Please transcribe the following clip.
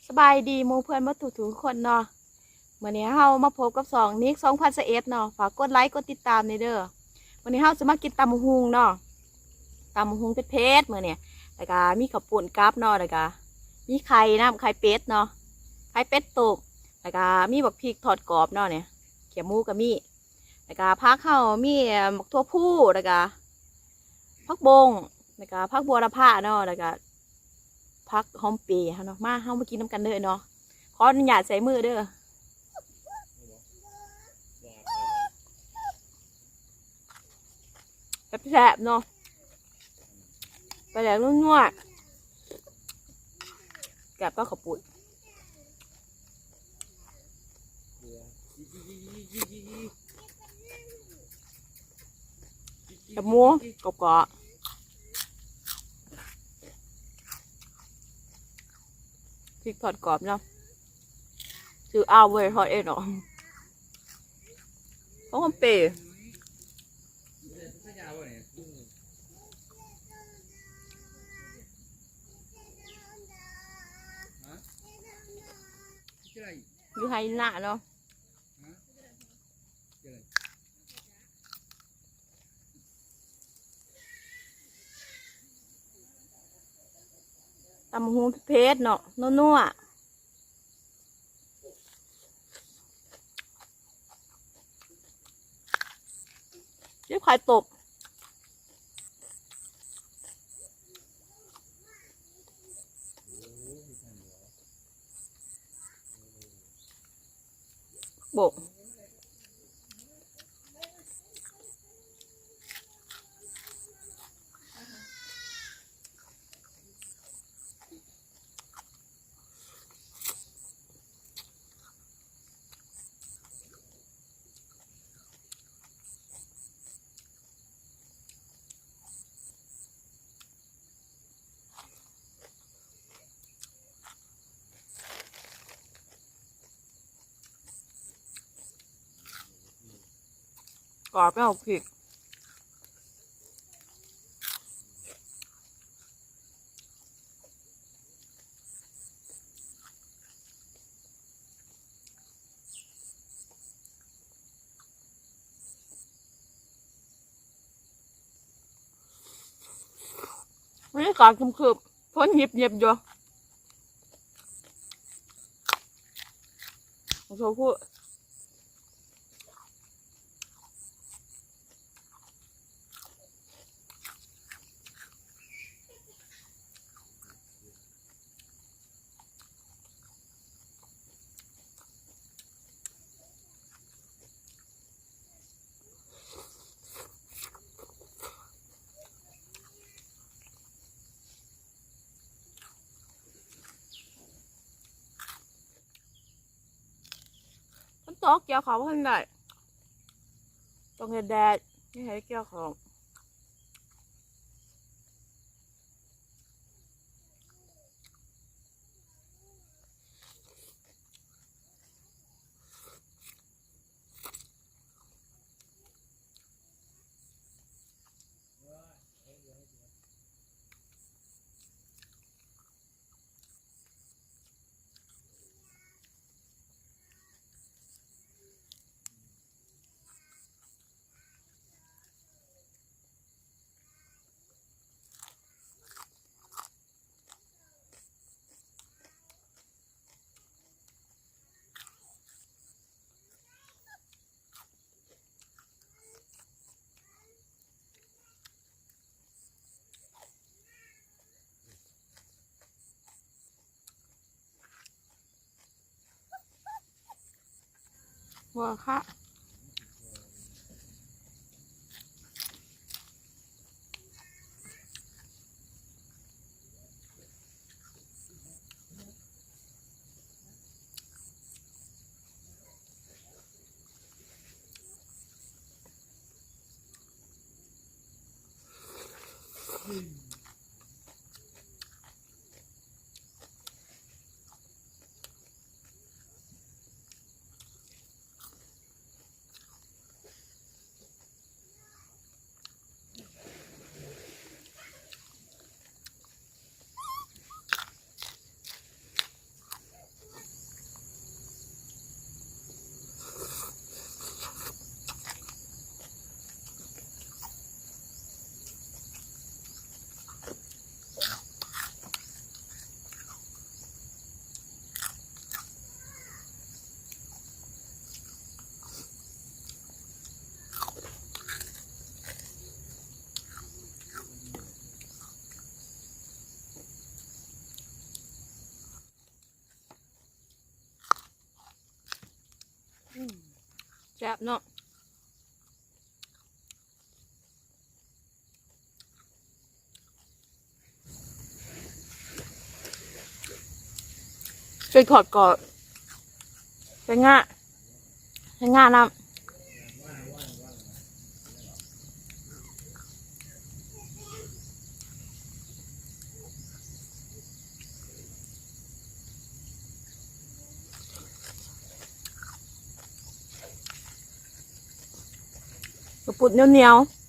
ສະບາຍດີໝູ່ເພື່ອນໝົດທຸກໆຄົນເນາະ. ມື້ນີ້ເຮົາມາພົບກັບຊ່ອງນິກສອງພັນຊາວເອັດເນາະ. ຝາກກົດໄລກົດຕິດຕາມແດ່ເດີ. ມື້ນີ້ເຮົາຈະມາກິນຕຳບັກຫຸ່ງເນາະ. ຕຳບັກຫຸ່ງເຜັດໆ ມື້ນີ້. ແລ້ວກະມີເຂົ້າປຸ້ນກັບເນາະ. ແລ້ວກະມີໄຂ່ນຳ ໄຂ່ເປັດເນາະ. ໄຂ່ເປັດຕົ້ມ. ແລ້ວກະມີບັກພິກທອດກອບເນາະນີ້. ແຄບໝູກະມີ. ແລ້ວກະຜັກເຮົາມີ ເອີ່ມ ບັກຖົ່ວພູ ແລ້ວກະຜັກບົ້ງ ແລ້ວກະຜັກບົວລະພາເນາະ ແລ້ວກະຜັກຫອມເປເຮົາເນາະ. ມາ ເຮົາມາກິນນຳກັນເດີເນາະ. ຂໍອະນຸຍາດໃສ່ມືເດີ. ແຊບໆເນາະ. ປາແດກນົວໆ ແຊບກັບເຂົ້າປຸ້ນ. ແຄບໝູກອບໆ ພິກທອດກອບເນາະ. ຊື້ອາວເວີຍທອດເອງເນາະ. ເພາະຫອມເປ. ຢູ່ໄຮ່ນາເນາະ. ຕຳບັກຫຸ່ງເຜັດໆເນາະ ນົວໆ. ເກັບໄຂ່ຕົກ. ໂບະ. ກອບແລ້ວພິກ. ບັນຍາກາດຄຶມໆ ຝົນຫຍິບໆຢູ່. ໂອ້ໂຫ. ຝົນຕົກ ກ່ຽວເຂົ້າບໍ່ທັນໄດ້ ຕ້ອງແດດໆ ຍັງໃຫ້ກ່ຽວເຂົ້າ. ບໍ່ຄ່ະ. ອ ซ่ບເນາະ ເສັ້ນທອດກໍ ເສັ້ນງາ ເສັ້ນງານຳ ກະປຸດໜຽວໆ.